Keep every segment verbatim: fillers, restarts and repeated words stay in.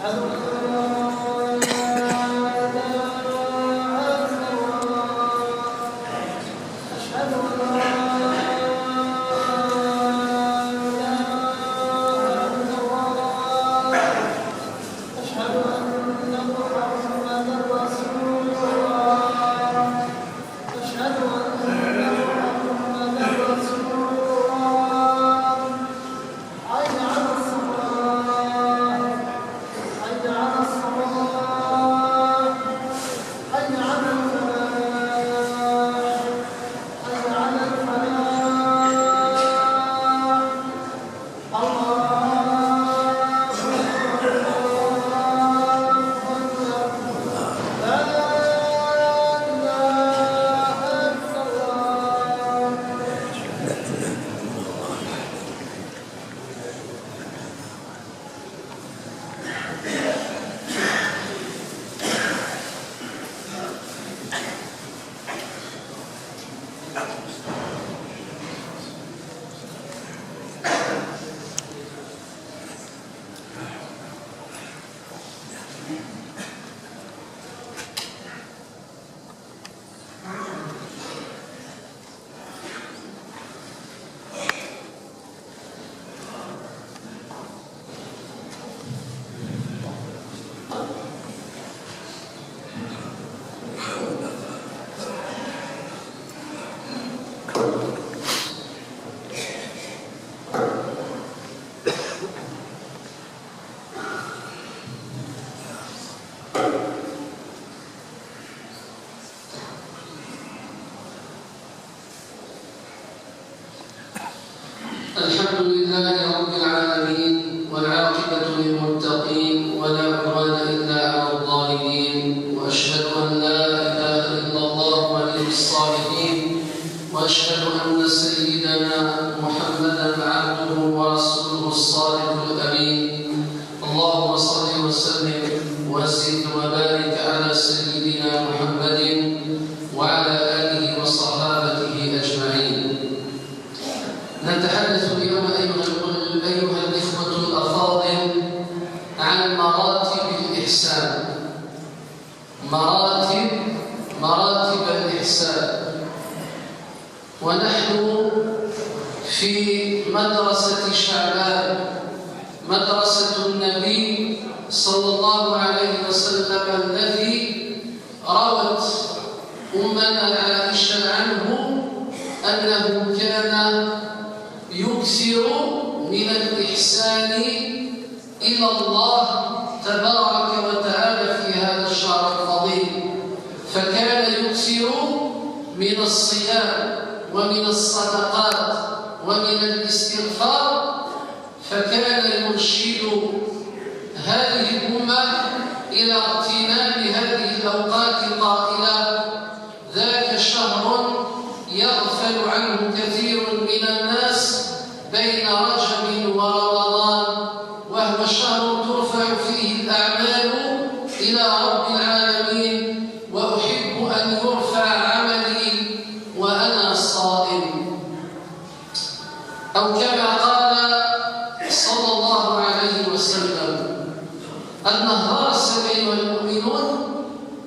أشهد أن لا إله إلا الله. أشهد أن لا إله إلا الله. أشهد أن محمدا رسول الله. أشهد أن محمدا رسول الله. حي على الصلاة. حي على الصلاة. حي على الفلاح. حي على الفلاح. الله أكبر. الله أكبر. لا إله إلا الله. الحمد لله رب العالمين، والعاقبة للمتقين، ولا عدوان إلا على الظالمين، وأشهد أن لا إله إلا الله ولي الصالحين، وأشهد أن سيدنا محمدا عبده ورسوله الصادق الأمين. اللهم صل وسلم وزد وبارك على سيدنا محمد وعلى آله وصحابته أجمعين. نتحدث اليوم أيها ال-، أيها الإخوة الأفاضل، عن مراتب الإحسان. مراتب، مراتب الإحسان. ونحن في مدرسة شعبان، مدرسة النبي صلى الله عليه وسلم، التي روت أمنا عائشة عنه أنه كان يكثر من الإحسان إلى الله تبارك وتعالى في هذا الشهر الفضيل، فكان يكثر من الصيام ومن الصدقات ومن الاستغفار، فكان يرشد هذه الأمة إلى اغتنام هذه الأوقات قائلا: ذاك شهر يغفل عنه كثير من الناس بين رجب ورمضان، وهو شهر ترفع فيه الأعمال إلى رب العالمين، وأحب أن يرفع عملي وأنا صائم. أو كما قال صلى الله عليه وسلم: النهار السبع والمؤمنون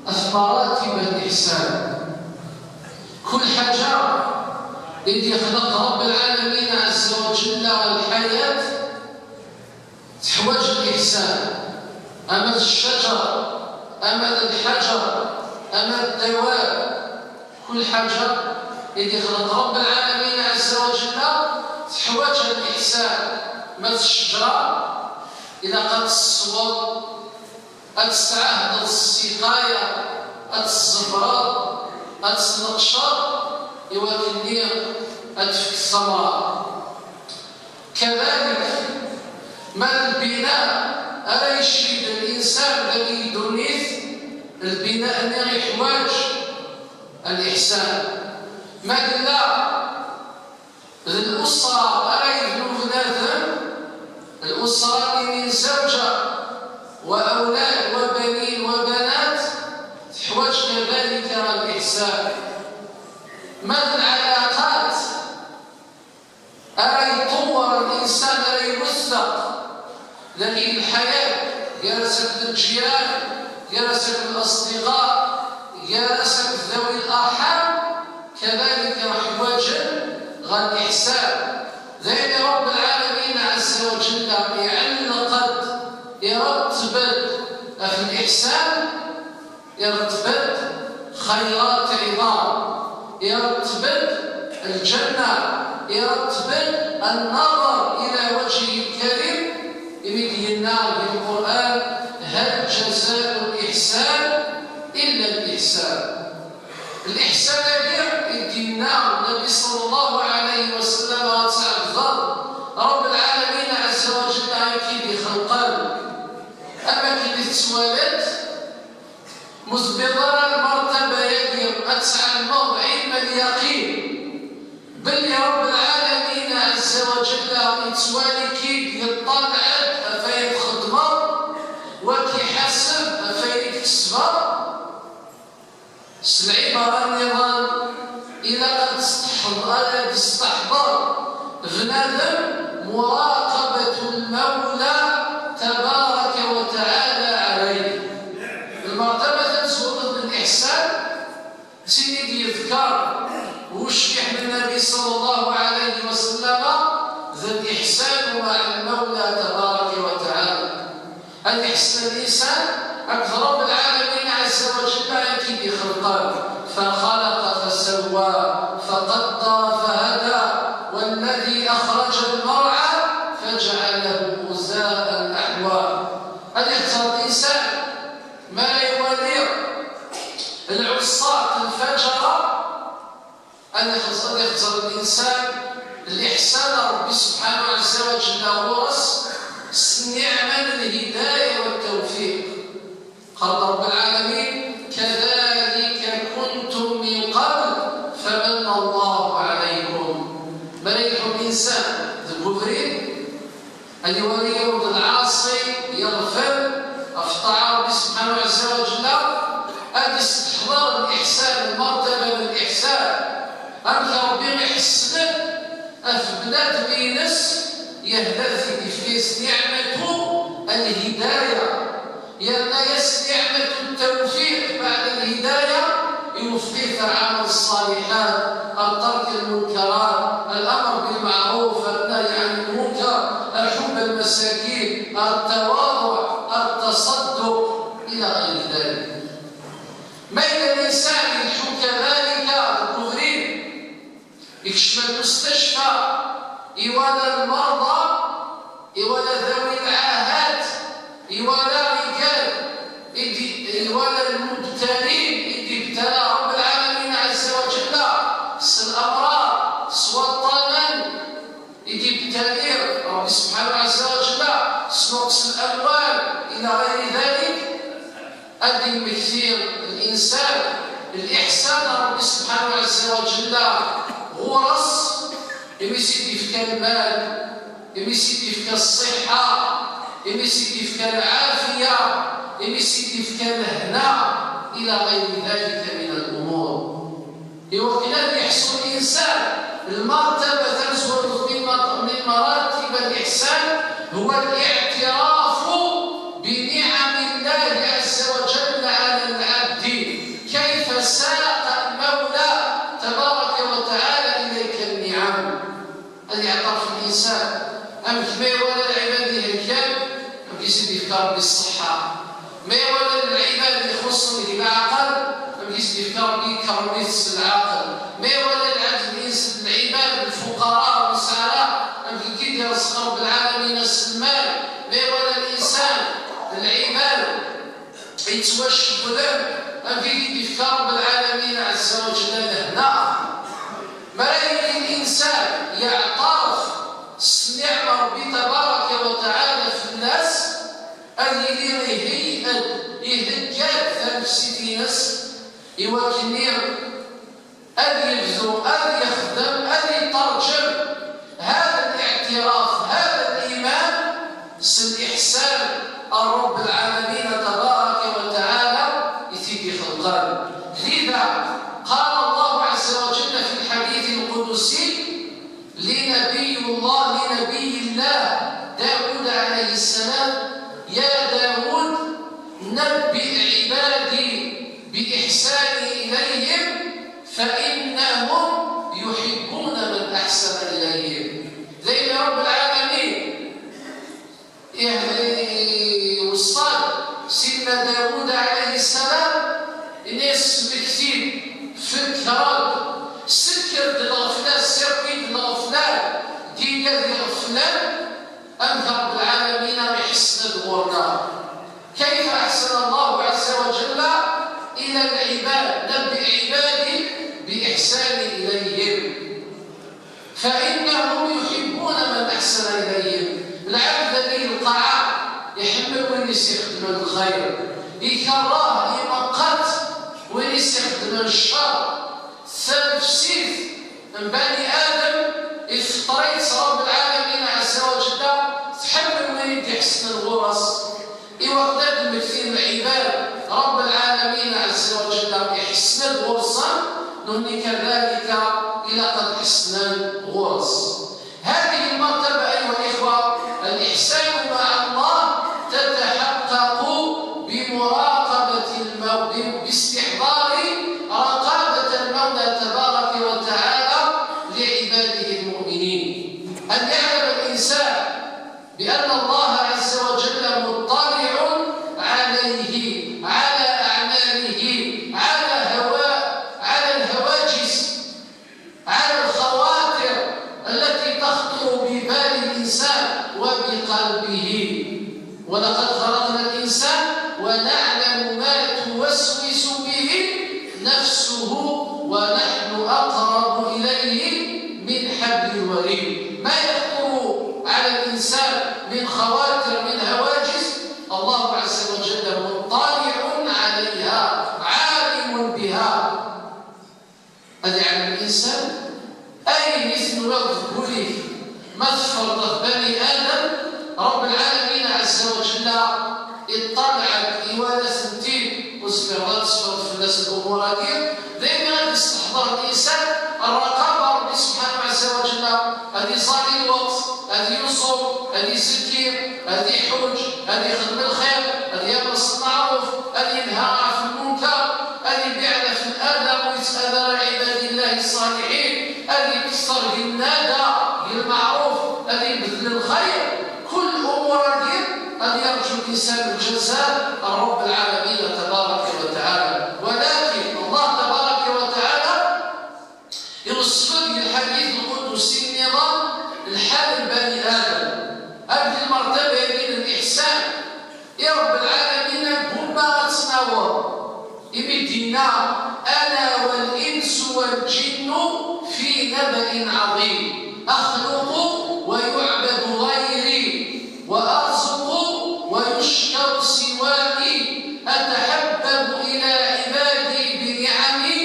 أثمرات بالإحسان. كل حاجة اللي خلق رب العالمين عز وجل الحياة تحوج الإحسان. أما الشجر، أما الحجر، أما الدواب، كل حاجة اللي خلق رب العالمين عز وجل تحوج الإحسان. ما الشجرة إلا قد تصور، أتسعى السقاية، أتزبرر، أتسنقشر، إوا كني أتفك الثمرة. كذلك، ما البناء ألا يشيد الإنسان الذي يدنيث البناء اللي يحواج الإحسان. ما قلنا الأسرة ألا يبنو بنادم، الأسرة من زوجة وأولاد وبنين وبنات تحواج كذلك الإحسان. ما العلاقات أرى يطور الإنسان، أرى يوثق لغي الحياة gar-as akked lǧiran, gar-as akked الأصدقاء, gar-as akked ذوي الأرحام, كذلك ḥwaǧen ɣer الإحسان. D ayen i Ṛebb العالمين عز وجل iɛellqen-d, iretteb-d ɣef الإحسان, iretteb-d خيرات عظام, iretteb-d الجنة, iretteb-d النظر إلى وجهه الكريم, imi d-yenna di Lqur'an: هل جزاء الإحسان إلا الإحسان. الإحسان-agi i d-yenna Nnbi صلى الله عليه وسلم ad tɛebdeḍ Ṛebb العالمين عز وجل akken i d-ixelqen, am akken i tettwaliḍ, mu tewwiḍ ara lmertaba-agi ad tɛelmeḍ علم اليقين belli Ṛebb العالمين عز وجل yettwali-k-id, yeṭṭalleɛ-d ɣef wayen txeddmeḍ, u ad k-iḥaseb ɣef wayen i tkesbeḍ. S lɛibara nniḍen, ilaq ad testeḥḍ-, ad d-isteḥḍer bnadem مراقبة المولى تبارك وتعالى عليه. Lmertaba tamezwarut n الإحسان, d tin i d-yeḍker ucbiḥ n Nnbi صلى الله عليه وسلم, d الإحسان مع المولى تبارك وتعالى. Ad iḥsen الإنسان akked Ṛebb العالمين عز وجل akken i d-ixelqen. فخلق فسوى فقدر فهدى والذي أخرج المرعى فجعله غثاء أحوى. Ad iḥzer الإنسان mi ara iwali العصاة الفجرة, ad ixeẓ-, ad ixẓer الإنسان الإحسان n Ṛebbi سبحانه عز وجل ɣur-s s nniɛma n الهداية والتوفيق. قال رب العالمين: كذلك كنتم من قبل فمن الله عليكم. Mi ara yelḥu الإنسان deg ubrid, ad iwali yiwen d lɛaṣi, yeɣfel ɣef ṭṭaɛa n Ṛebbi سبحانه عز وجل, ad isteḥḍer الإحسان, lmertaba n الإحسان, amek Ṛebbi iḥessen ɣef bnadem-ines, yehda-t-id, yefka-yas نعمة الهداية, yerna-yas نعمة التوفيق بعد الهداية, iwefeq-it العمل الصالحات, الترك المنكرات, الأمر بالمعروف, النهي عن المنكر, الحب المساكين, التواضع, التصدق إلى غير ذلك. Ma yella الإنسان yelḥu كذلك deg ubrid, ikcem المستشفى, iwala المرضى, iwala ذوي العاهات, iwala rigal, i d-, iwala المبتلين, i d-ibtala رب العالمين عز وجل s الأمراض, s waṭṭanen, i d-ibtali Ṛebbi سبحانه عز وجل s نقص الأموال إلى غير ذلك. Ad d-yemmekti الإنسان الإحسان n Ṛebbi سبحانه عز وجل ɣur-s, imi s i d-ifka lmal, imi s i d-ifka ṣṣiḥḥa, imi s i d-ifka lɛafiya, imi s i d-ifka lehna, إلى غير ذلك من الأمور. Iwakken ad yeḥṣu الإنسان lmertaba tamezwarut من م-, من مراتب الإحسان هو الاعتراف بنعم الله عز وجل على العبد، كيف ساق المولى تبارك وتعالى إليك النعم. Ad yeɛterf الإنسان, amek ma iwala lɛibad iheggan, amek i s-id-ifka Ṛebbi ṣṣeḥḥa. Ma iwala lɛibad ixuṣṣen deg leɛqel, amek i s-d-ifka Ṛebbi ikerrem-it s leɛqel. Ma iwala lɛebd, lɛibad lfuqara ur nesɛi ara, amek i k-id-irẓeq Ṛebbi lɛalamin s lmal. Ma iwala الإنسان lɛibad yettwacewwlen, amek i k-id-ifka Ṛebbi lɛalamin ɛezza wa jella lehna. Mi ara yili الإنسان yeɛtaref s nniɛma Ṛebbi tabaraka wa taɛala fell-as, ad yili iheyya-d, ihegga-d tanefsit-ines i wakken ad yebdu, ad yexdem, ad yeṭṭerǧem هذا الاعتراف, هذا الإيمان s liḥsan n Ṛebb lɛalamin tabaraka wa taɛala i t-id-ixelqen. Lida, قال الله عز وجل في الحديث القدسي لنبي الله، لنبي الله داود عليه السلام: يا داود، نبئ عبادي بإحساني إليهم فإنهم يحبون من أحسن إليهم. D ayen Rabbul Ɛalamin iweṣṣa-d Sidna Dawud ɛalayhi ssalam, ini-as: Smekti-d, fekr-d, sekker-d lɣefla, ssaki-d lɣefla, deg ad iɣeflan, amek Rabbul Ɛalamin ara iḥessen ad ɣur-neɣ. كيف أحسن الله عز وجل إلى العباد؟ نبئ عبادي بإحساني إليهم فإنهم يحبون من أحسن إليهم. Lɛebd-agi lqaɛa iḥemmel win i s-ixeddmen lxir, ikerreh, imeqqet win i s-ixeddmen ccer. Tanefsit n bani Adem ifeṭṭer-itt Rabbul Ɛalamin ɛezza wa jella, tḥemmel win i d-iḥesnen ɣur-s. Iwakken ad d-mmektin lɛibad, Rabbul Ɛalamin ɛezza wa jella iḥessen-d ɣur-sen, nutni kadalika ilaq ad ḥesnen ɣur-s. هذه المرتبة أيها الإخوة، الإحسان مع الله، تتحقق بمراقبة المو-، باستحضار رقابة المولى تبارك وتعالى لعباده المؤمنين. أن يعلم الإنسان بأن الله عز وجل مطلع عليه، على أعماله، على هوا-، على الهواجس، على الخواطر التي تخطر ببال الإنسان وبقلبه. ولقد خلقنا الإنسان ونعلم ما توسوس به نفسه ونحن أقرب إليه من حبل الوريد. ما يخطر على الإنسان من خواطر، من هواجس، الله عز وجل مطلع عليها، عالم بها. Ad iɛlem linsan ayen i tenwiḍ deg wul-ik. Ma tferḍeḍ bani Adam, Rabbul Ɛalamin ɛezza wa jella iṭṭalɛ-d, iwala-tent-id, ur tezmireḍ ad tesfeḍ fell-as lumuṛ-agi. Daymi ad isteḥḍer linsan rraqaba n Ṛebbi subḥanahu ɛezza wa jella, ad iẓalli lweqt, ad yuṣum, ad izekki, ad iḥuǧ, ad ixdem lxir, ad yameṛ s lmeɛṛuf, ad yenha ɣef lmunkeṛ, ad ibeɛɛed ɣef lada, ur yettadi ara ɛibad Llah ṣṣaliḥin, ad ikesser deg nnada, deg lmeɛṛuf, ad ibeddel lxir. Kul lumuṛ-agi ad yerǧu linsan lǧaza n Ṛebbi lɛalamin tabaṛaka wa taɛala. Walakin Allah tabaṛaka wa taɛala iweṣṣef-d deg lḥadit lqudusi nniḍen lḥal n bani Adam. Hadi lmertaba-agi n liḥsan i Ṛebbi lɛalamin neggumma ad tt-naweḍ, imi d-yenna: أنا والإنس والجن في نبإ عظيم، أخلق ويعبد غيري، وأرزق ويشكر سواي، أتحبب إلى عبادي بنعمي،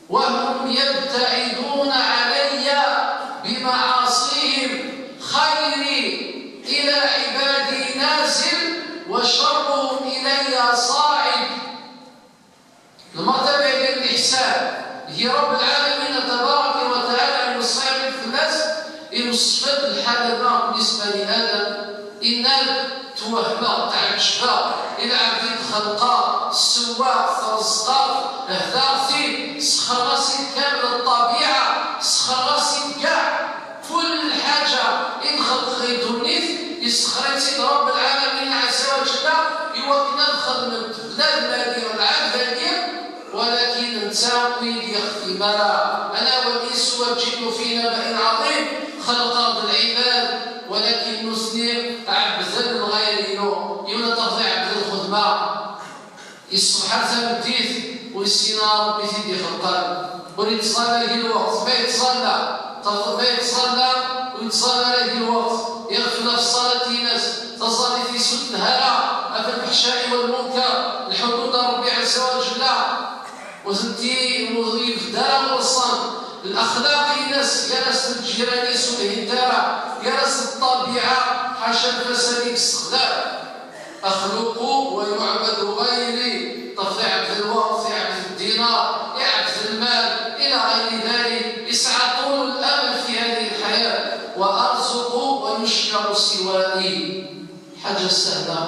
وهم يبتعدون علي بمعاصيهم، خيري إلى عبادي نازل وشرهم إلي صاعد. Lmertaba-agi n liḥsan, i Ṛebbi lɛalamin tabaṛaka wa taɛala iweṣṣa fell-as, iweṣṣef-d lḥal-nneɣ بالنسبة لآدم, yenna-d: Twehmeɣ, tɛeǧbeɣ i lɛebd i d-xelqeɣ, ssewweɣ-t, reẓqeɣ-t, hdaɣ-t-id, sxerreɣ-as-id kamel ṭṭabiɛa, sxerreɣ-as-id kaɛa, kul lḥaǧa i d-xelqeɣ i ddunit, isxer-itt-id Ṛebbi lɛalamin ɛezza wa jella, iwakken ad xedment bnadem-agi, lɛebd-agi, walakin netta ur yi-d-yexdim ara. أنا والإنس والجن في نبإ عظيم, xelqeɣ-d lɛibad, walakin nutni ɛebbden lɣayr-inu. Yiwen ad tafeḍ iɛebbed lxedma, yesseḥar tameddit, ur yessin ara Ṛebbi i t-id-ixelqen, ur yettẓalla deg lweqt, ma yettẓalla, tafeḍ ma yettẓalla, ur yettẓalla ara deg lweqt, iɣfel ɣef ṣṣalat-ines, taẓallit-is ur tenha ara, ɣef lfeḥca'i wal munker, lḥudud n Ṛebbi ɛezza wa jella, ur tent-, ur yebded ara ɣur-sen, lexlaq-ines gar-asen d lǧiran-is ur lhint ara, gar-asen d ṭṭabiɛa, ḥaca lfasad i yessexdam. أخلق ويعبد غيري, tafeḍ iɛebbed lweqt, iɛebbed ddinar, iɛebbed lmal, إلى غير ذلك, yesɛa طول الأمل في هذه الحياة, وأرزق ويشكر سواي. Ḥaǧa sehla.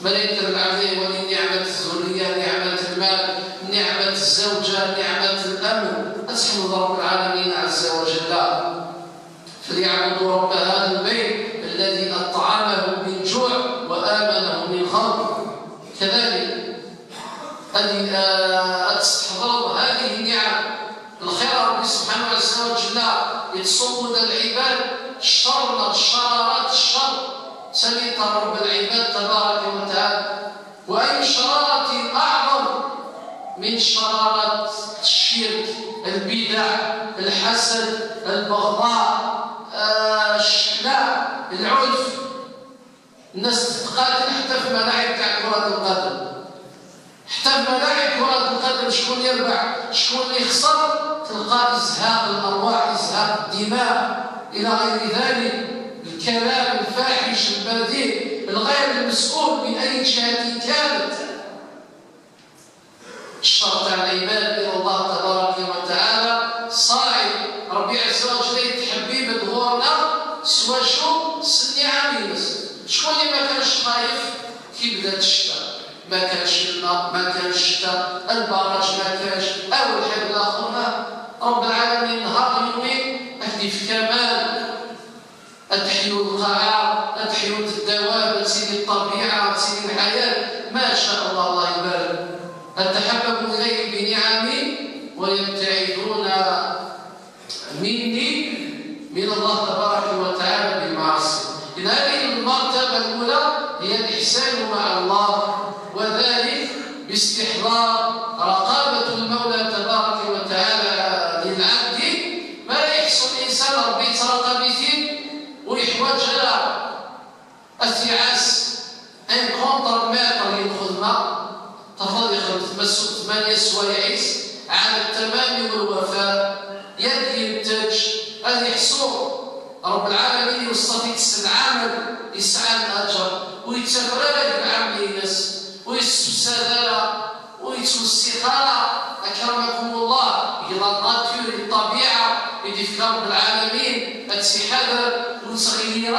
ملائكة العبد ولي نعمة الذرية، نعمة المال، نعمة الزوجة، نعمة الأمن. أسحمد رب العالمين عز وجل. فليعبدوا رب هذا البيت الذي أطعمهم من جوع وآمنهم من خوف. كذلك، هذه، آه، تستحضروا هذه النعم. الخير ربي سبحانه عز وجل يتصوب العباد، شر الشرارات، الشر سليط رب العباد تبارك وتعالى. وأي شرارة أعظم من شرارة الشرك، البدع، الحسد، البغضاء، آه، الشحناء، العنف؟ الناس تتقاتل حتى في ملاعب تاع كرة القدم. حتى في ملاعب كرة القدم، شكون يربح، شكون اللي يخسر، تلقى إزهاق الأرواح، إزهاق الدماء، إلى غير ذلك. الكلام الفاحش البذيء الغير المسؤول من أي جهة كانت. الشر تاع العباد إلى الله تبارك وتعالى صعب. ربي عز وجل يتحبي بدغورنا سوا شو سني عميمس. شكون اللي ما كانش خايف كي بدات الشتاء؟ ما كانش الماء، ما كانش الشتاء، البراج ما كانش، أو الحب الآخر. رب العالمين نهار يومين أهدي في كمال، أتحيو القاعة، أتحيو الدواب، تسيني الطبيعة، تسيني الحياة. ما شاء الله، الله يبارك. أتحبب إليهم بنعمي ويبتعدون مني، من الله تبارك وتعالى، بالمعاصي. إذن هذه المرتبة الأولى هي الإحسان مع الله، وذلك باستحضار رقابة المولى تبارك وتعالى للعبد. ما لا يحصل الإنسان ربي يتراقب فيه ويحوج على التعاس ان كونتر ميتر ياخذ ما تفضل يخدم ثمانية سوايعيس على التمام والوفاء. يدي التاج، هذه يحصو رب العالمين يوصى فيك السن عامل يسعى الأجر ويتسافر لك العام لينس ويسبسد ويتوسخ. أكرمكم الله، إلى الناتور، الطبيعة اللي في رب العالمين، هادشي حذر وتغيير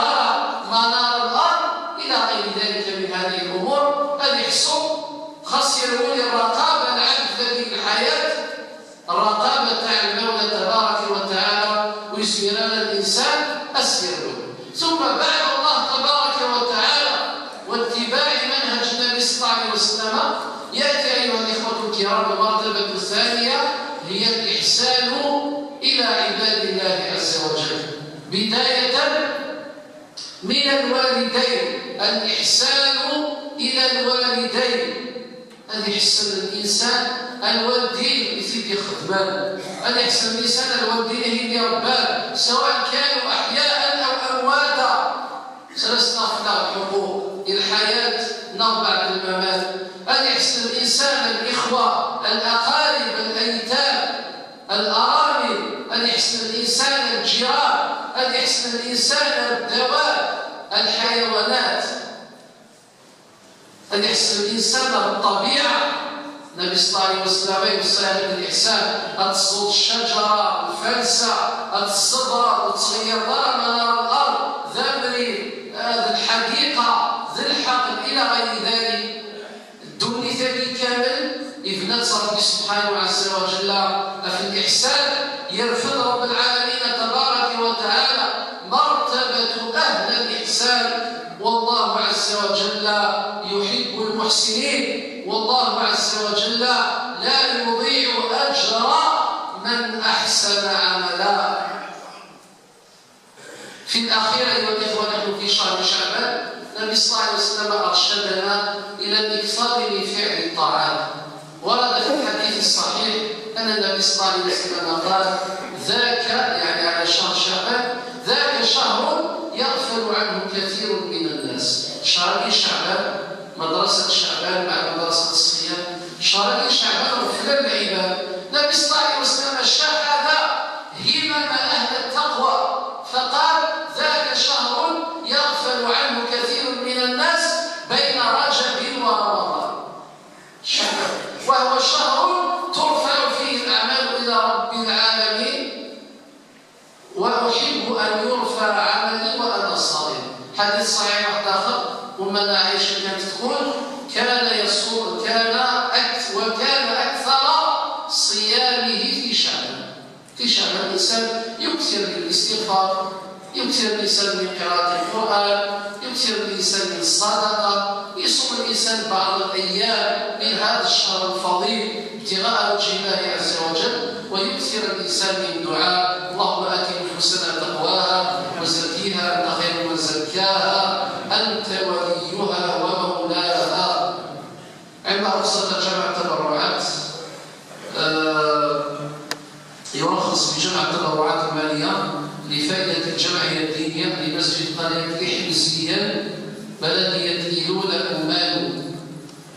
منار الأرض إلى غير ذلك من هذه الأمور. هذه حصول خاص يروي الرقابة العبد في هذه الحياة، الرقابة تاع المولى تبارك وتعالى، ويسير الإنسان السر. ثم بعد الله تبارك وتعالى واتباع منهج النبي صلى الله عليه وسلم، يأتي أيها الإخوة الكرام المرتبة الثانية، هي الإحسان إلى عباد الله عز وجل، بداية من الوالدين، الإحسان إلى الوالدين. هذه يحسن الإنسان الوالدين اللي تيدي خدمان، هذه يحسن الإنسان الوالدين اللي رباه، سواء كانوا أحياء أو أمواتا. ثلاث نافلة الحقوق الحياة نوع بعد الممات. هذه يحسن الإنسان الإخوة، الأقارب، الأيتام، الأرامل. هذه يحسن الإنسان الجيران. هذه يحسن الإنسان الدواب، الحيوانات. هذه يحسن الإنسان بالطبيعة. النبي صلى الله عليه وسلم يوصينا بالإحسان، هاد الصوت الشجرة، الفلسة، هاد الزبرة، وتصير دار منار الأرض، ذا بريد، هاد الحديقة، ذي الحقل، إلى غير ذلك. الدنيا ثاني كامل يبنات ربي سبحانه عز وجل في الإحسان، يرفض رب العالمين تبارك وتعالى مرتبة أهل الإحسان. والله عز وجل يحب المحسنين، والله عز وجل لا يضيع أجر من أحسن عملا. في الأخير أيها الإخوة، نحن في شهر شعبان، النبي صلى الله عليه وسلم أرشدنا إلى الإكثار من فعل الطاعات. ورد في الحديث الصحيح أن النبي صلى الله عليه وسلم قال: "ذاك"، يعني على شهر شعبان، "ذاك شهر يغفل عنه كثير من الناس". شهر شعبان مدرسة شعبان مع مدرسة الصيام. شهر شعبان غفل العباد. النبي صلى الله عليه وسلم شاهد همم أهل التقوى فقال: "ذاك شهر يغفل عنه كثير من الناس بين رجب ورمضان". شهر، وهو شهر ترفع فيه الأعمال إلى رب العالمين. "وأحب أن يرفع عملي وأنا صائم". حديث صحيح واحد آخر، أمنا عائشة كانت تقول: يكثر من الاستغفار، يكثر الإنسان من قراءة القرآن، يكثر الإنسان من الصدقة، يصوم الإنسان بعض الأيام من هذا الشهر الفضيل ابتغاء وجه الله عز وجل، ويكثر الإنسان من الدعاء: اللهم آت نفوسنا تقواها وزكها أنت خير من زكاها أنت وليها ومولاها. عندنا رخصة جمع التبرعات، آه، يرخص بجمع التبرعات المالية لفائدة الجمعية الدينية لمسجد قرية إحمزيان، بلدية إيلولا أمالو.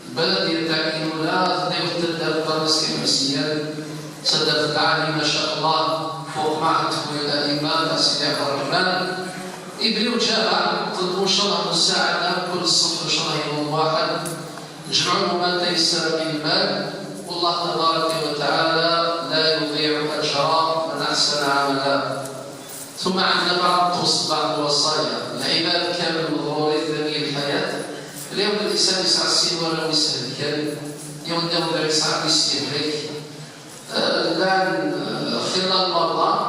البلدية تاع إيلولا تدير تدار قرية إحمزيان، تدار العالي ما شاء الله، فوق معهد خويا الأئمة تاع سيدي عبد الرحمن. يبنيو جامع، طلبوا إن شاء الله مساعدة، كل الصف إن شاء الله يوم واحد. جمعوا ما تيسر من المال، والله تبارك وتعالى لا يضيع أجر من أحسن عملا. ثم عندنا بعض التوص-، بعض الوصايا. العباد كامل ضروري في هذه الحياة. اليوم الإنسان يسعى السين ولا يسهل كامل. يوم الدولة يسعى السين هيك. آه، الآن، آه، خلال رمضان،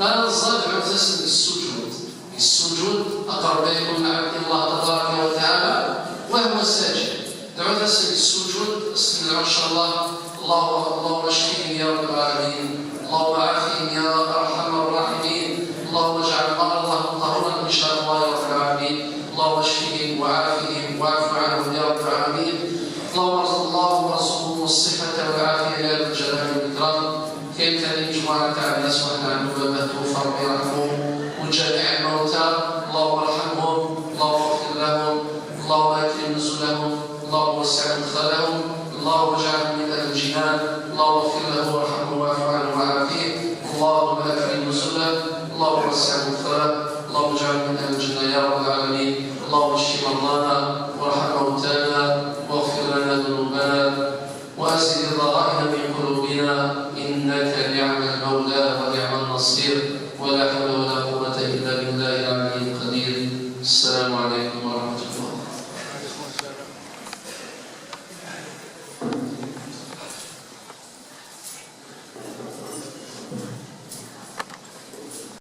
ما نزال عزز السجود. السجود أقرب ما يكون العبد إلى الله تبارك وتعالى وهو ساجد. دعوة السجود، استمعوا إن شاء الله. الله، اللهم اشفهم يا رب العالمين، اللهم عافهم يا أرحم الراحمين، اللهم اجعل مرضهم طهورا إن شاء الله يا رب العالمين، اللهم اشفهم وعافهم واعف عنهم يا رب العالمين، اللهم ارزق، اللهم ارزقهم الصحة والعافية يا ذا الجلال والإكرام. كاين ثاني مجموعة تاع الناس واحد عندهم باباه توفى، ربي يرحمه، وجميع الموتى، اللهم ارحمهم، اللهم اغفر لهم، اللهم أكرم نزلهم، اللهم وسع مدخلهم، اللهم اجعلهم من أهل الجنان، اللهم اغفر له وارحمه واعف عنه وعافيه، اللهم أكرم نزله، اللهم وسع مدخله، اللهم اجعله من أهل الجنة يا رب العالمين، اللهم اشف مرضانا،